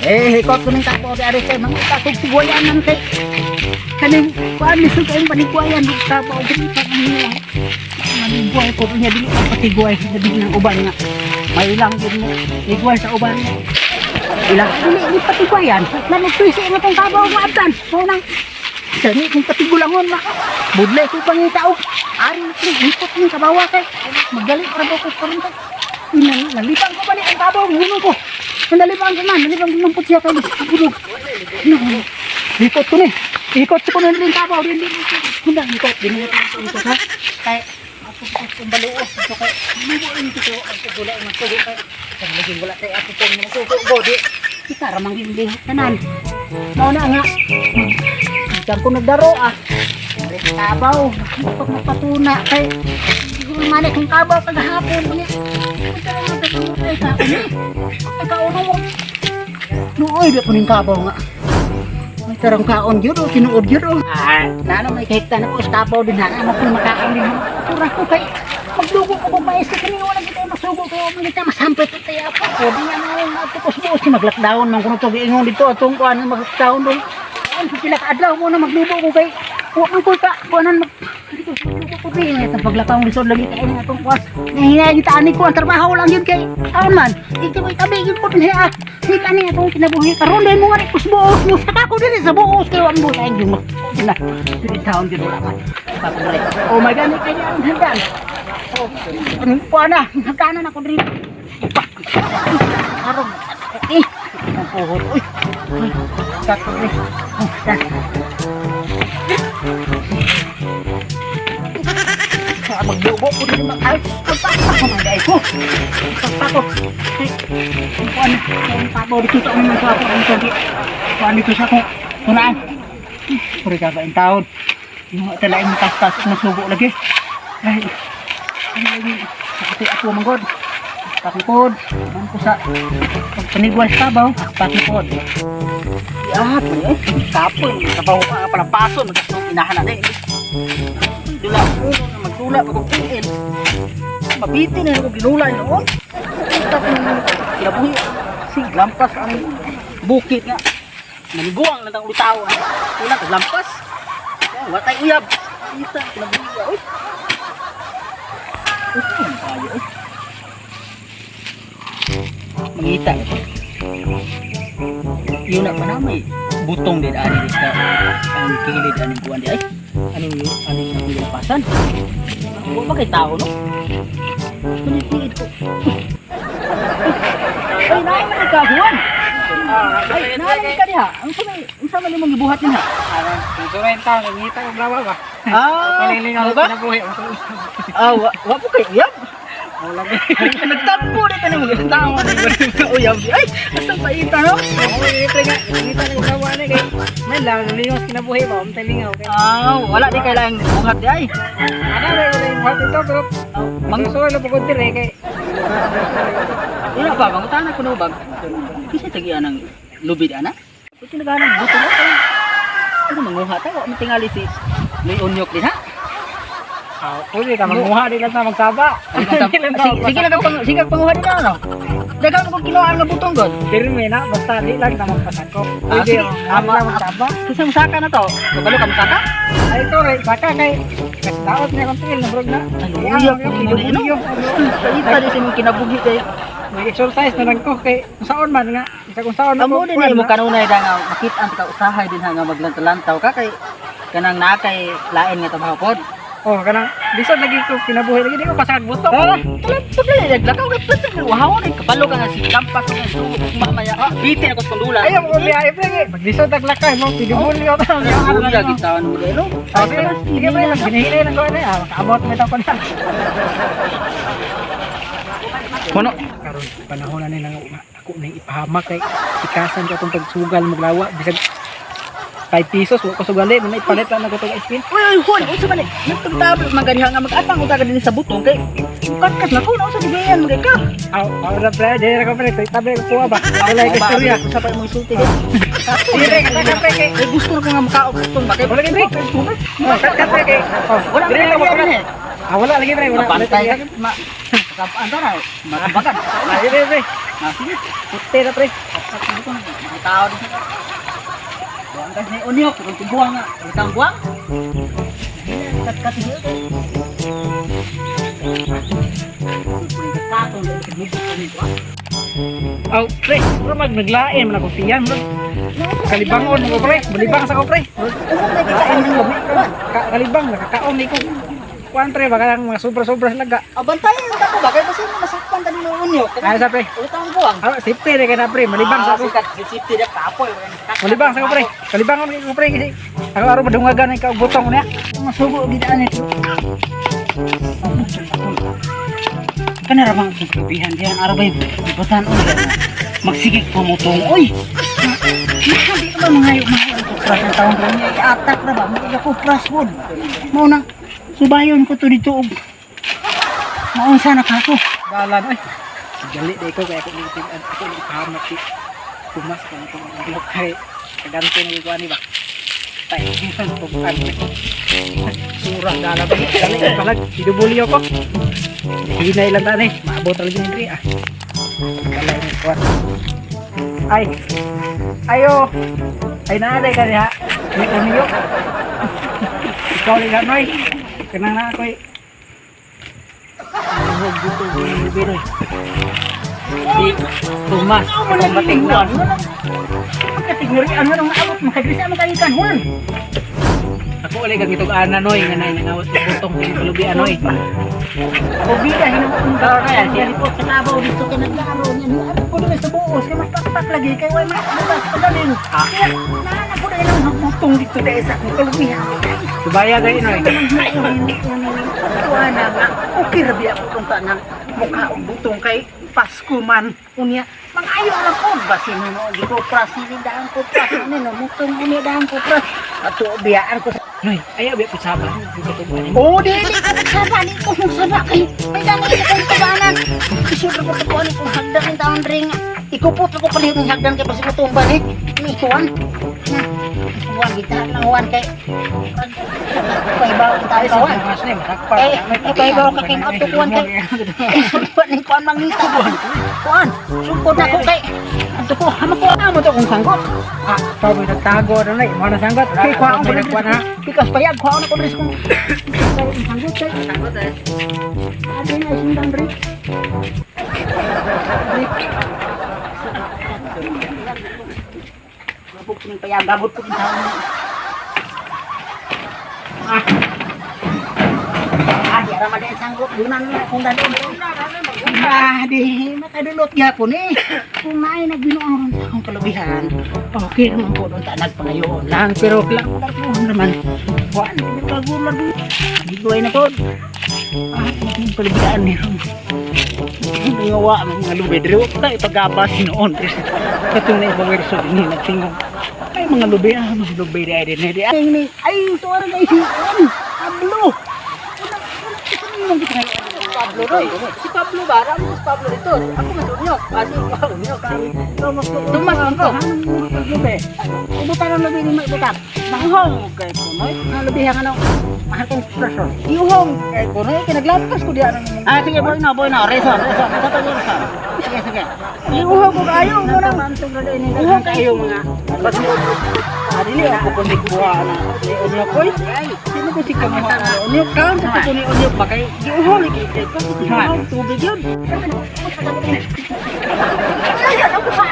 Eh, hikot ko ning kapo di ari kay mga katog tigwayanan kay kaning kuan lisod kayong panigwayan kabaw gud pa niya. Manigway ko niya dili ka patigway sa dili ng uban nga. May ilang gid mo igway sa uban. Ilang dili ni patigwayan. Nanagtuisi nga tong kabaw mo abdan. Mao nang dani kung patigulangon ma. Budlay ko pangita og ari na ko hikot ning kabawa kay magali para ba ko karon kay. Nalipang ko ba ni ang kabaw nguno ko. Nalipang ko man, nalipang ko man pud siya kay budog. Ikot ko ni. Ikot ko ni rin kabaw din din. Hunda ikot din ikot ha. Kay ako ko kung baluos so kay lubo ini ko ang pugula ang sugo kay lagi wala kay ako pong mga sugo go di. Kita ra man gyud tanan. Mao na nga. Diyan ko nagdaro ah. Kabaw, pag magpatuna kay siguro man kung kabaw kagahapon unya. Ay kauno mo. Nooy di po ning kabaw nga. May tarong kaon gyud o tinuod gyud o. Ah, nano may kahit na ko sa kabaw din ha. Ano ko makaon din. Tura ko kay magdugo ko kung mais kani wala gid tayo masugo kay wala gid tayo masampit at tayo pa. O di nga mga ato ko si mag-lockdown man kuno to giingon dito atong kuan mag-lockdown dol. Ang pila ka adlaw mo na maglubo ko kay wa man ko ka kuanan mag dito maglubo ko din itong paglakaw lisod lagi kay nga atong kuan. Nahina kita ani ko ang trabaho lang yun kay taon man. Ikaw ay tabi gyud ko din ha. Ni kani atong kinabuhi karon dahil mo nga rin kusbuos mo saka ko diri sa buos kay wa mo tayo yung na. Dili taon gyud wala man. Papagre. Oh my God, kay ang hagdan. Oh, anong kuan na? Hagdanan ako diri. Karon eh. Ang puhot. Uy. Uy. Kakre. Oh, dan. Magdugo ko din ay pagpapa ko man dai ko. Pagpapa ko. Ay, ang kuan, ang pabaw dito sa aming mga ako ang sabi. Kuan dito sa akong kunaan. Puri ka ba in taon. Yung talaing tastas masugo lagi. Ay, ano lagi? Sakit ako manggod. Pakipod. Man ko sa pagpanigwal sa kabaw, pakipod. Ya, eh, kapoy, kabaw ka pala paso, magkasong inahan na eh. Dula, uno na magdula, pag tiil. Mabiti na yung ginula noon. Kita ko nang kinabuhi. Sig, lampas ang bukid nga. Naniguang lang ang ulitaw. Una, lampas. Oh, wala tayong uyab. Kita, kinabuhi. Uy. Uy, ano tayo, eh. Mangita na po. Yun na pa na may butong din ani dito. Ang kilid aning kuan di ay. Aning aning akong lapasan. Wa ba kay tao no? Kunit ko. Ay, naay man ka Juan. Ay, naay ka diha. Ang sa may unsa man imong gibuhat niya? Susuwain tao, nangita og lawa ba? Ah, Palilingaw ba? kinabuhi. Ah, wa, wa po kay uyab. Wala ba? Nagtampo dito ni mga tao uyab. Ay, asa paita no? Ako pre nga, nangita og lawa ni kay may lang lingaw sa kinabuhi ba, umtay lingaw kay. Ah, wala di kailangan buhat di ay. Ana ra wala yung buhat ito pero Mang mangsuway na pagod dire kay. Ina ba bang tana kuno bag. Kasi tagian ang lubid ana. Pwede nagahanang buto mo kay. Ano manguha ta wa man tingali si Luy Unyok din ha. Ah, pwede ka manguha di lang ta magsaba. Sige, sige lang pang sige panguha din ano. Daghang kung kinuha nga butong god. Pirmi na basta di lang ta magpasakop. Ah, Pwede sige. oh, lang magsaba. Kasi musaka na to. Kabalo ka musaka? Ay ito ray, saka kay daot niya kong tingin na na. Ay, uyab mo din no. Paita di sa imong kinabuhi kay. May exercise na lang ko kay kung saon man nga isa kung saon Amo din mo kanunay da nga makit-an ka usahay din ha nga maglantalantaw ka kay kanang naa kay lain nga trabaho pod. Oh, kanang lisod lagi ko kinabuhi lagi di ko pasakag buto. Ah, talag talag naglakaw ka pa wahaw ni kabalo ka nga si kampas nga sugo mamaya. Bitin ako sa kondula. Ayaw mo biyahe pre kay pag lisod tag lakay mo pidumulyo ta. Uya gitawan mo delo. Ah, sige, sige pre, ginahilay lang ko na. Ah, makaabot mo ito ko na. Kuno. Karon panahon na nila nga ako nang ipahamak kay ikasan ko atong pagsugal maglawa bisag 5 pesos wa ko sugali man ipalit lang nako tong ice cream. Uy, uy, Juan, unsa man ni? Nagtagtablo man ganiha nga mag-atang unta ka dinhi sa butong kay katkat na ko na unsa gibayan magay ka. Aw, aw ra pre, di ra ko pre, tabi ko kuha ba. Wala kay istorya. Sa pa imong sulti. Sige pre, kata pre kay. Ay gusto na ko nga makaog butong ba kay Wala gid pre. Oh, kat pre kay. Oh, Wala dili man ka mo mo. Ah, wala lagi pre, wala. Mabantay ka ma. Kapaan ta na? Matabagan. Ah, sige pre. Ah, sige. Puti na pre. Kat ko na. Tao dito. Buang ka ni unyok, kung tiguang nga. Utang buang. Kat kat niyo. Aw, pre, mura mag naglain man ako tiyan, bro. Kalibangon mo pre, balibang sa ko pre. Kalibang nakakaon ni ko. Kuan pre, baka ang mga sobra-sobra sa laga. Abantay ang tako ba kay basta masakpan tani mo unyok. Ay sa pre. Utang buang. Ah, safety na kay na pre, malibang sa ako. Sikat safety da kapoy. Malibang sa ko pre. Kalibangon ko pre kasi ako araw madungagan ay kaugutong niya. Masugo gid ani. Kana ra bang akong kabihan diyan arabay batan oy. Magsigig pa mo tong oy. Di ka ba mga mga kupras ang taon ra niya i-attack ra ba mo kupras pod. Mao nang subayon ko to dito og maunsa na ka ko. Dalan oy. Gali day ko kay ako ni ako ni ipahamak si Tumas kung itong ang kay kaganto ni ko ani ba. Tay, tugpan. Sura dalan. Gali palag idubulyo ko. Hinay lang tani, maabot talaga ni diri ah. Kalay ni kuan. Ay. Ayo. Ay naaday ka diha. Ni uniyo. Ikaw ni Ganoy. Kanang na ako'y Huwag dito, Binoy. Di, Tumas, Wala akong matingnan. Pagkatignory ano nang maabot makadrisa man kayo kan Juan. Ako ulit kang itong ana, Noy, nga na nangawat sa putong pinulubi, Anoy. O bida hinuon ka kaya siya po sa tabaw dito kay naglaro niya. Ni ano po sa buos kay mapakpak lagi kay way mabutas pagaling. Kaya naa po dahil ang hagbutong dito dahil sa akong kalumihan. Subaya kayo, Noy. Kuha na nga, okay ra biya ko kung tanang mukha og butong kay Pasko man. Unya, mangayo lang po. Basin mo, di ko pras, ni daan ko pras, ni no, mutong ni daan ko pras. Ato biyaan ko. Noy, ayaw biya po saba. Oh, di di ko nagsaba, di ko nagsaba kay may dami ko kong tubanan. Isod ko ko ani kong hagdan ng taon ring. Ikupot ko palihog ng hagdan kay basig matumba ni. Ni Juan. Juan kita lang Juan kay pahibaw ang tayo kawan. Eh, pahibaw ka kay ato kuan kay. Sugpo ni kuan mangita. Kuan, sugpo na ko kay. Ato ko, hama ko amo to kong sanggot. Ah, ikaw may nagtago na, Noy. Mga nasanggot. Kay kuan Ako ko may nagkuhan, ha? Pikas payag kuan ko dres kong sanggot kay. Sanggot, eh. Ate na sundan rin. Gabot ko ng payag, gabot ko ng taon. Ah. Ah, di ara madayon sanggot. Dunan na kung dalon. Ah, di makadulot gyapon eh. Kung naay nagbinuang ron sa akong kalubihan, okay naman po doon ta nagpangayoon lang. Pero lang naman. Kuan, di pagulad. Giguay na po. Ah, yung kalubihan ni Ron. Ngawa ang mga lubi. Diri wa ta ipagabas noon. Katong na ibang werso din, nagtingog. Ay mga lubi, ah, mga lubi di ay din. Ay, ni ay tuwa ra guys. Pablo. Una, una, ito ni mong gitay. Pablo, Noy. Si Pablo ba? Ramo si Pablo dito. Ako mas unyok. Ah, si unyok. Tumas ko. Lubi. Ibutan ang lubi ni mo ibutan. Ihong kay ko, Noy. Ang lubi ang ano, mahal kong pressure. Ihong kay ko, Noy. Kinaglapas ko diyan ang Ah, sige, boy na, boy na. Reson, reson. Ito pa yung reson. Sige, sige. Iuhaw ko kayo mo nang. Uhong kayo mga. Ah, dili ako kundi kuha na. Ni unyok koy. Sino ko si kamuha na unyok kaon sa ko ni unyok ba kay giuhaw lagi kay ko tubig yun. Ay, ano ko pa?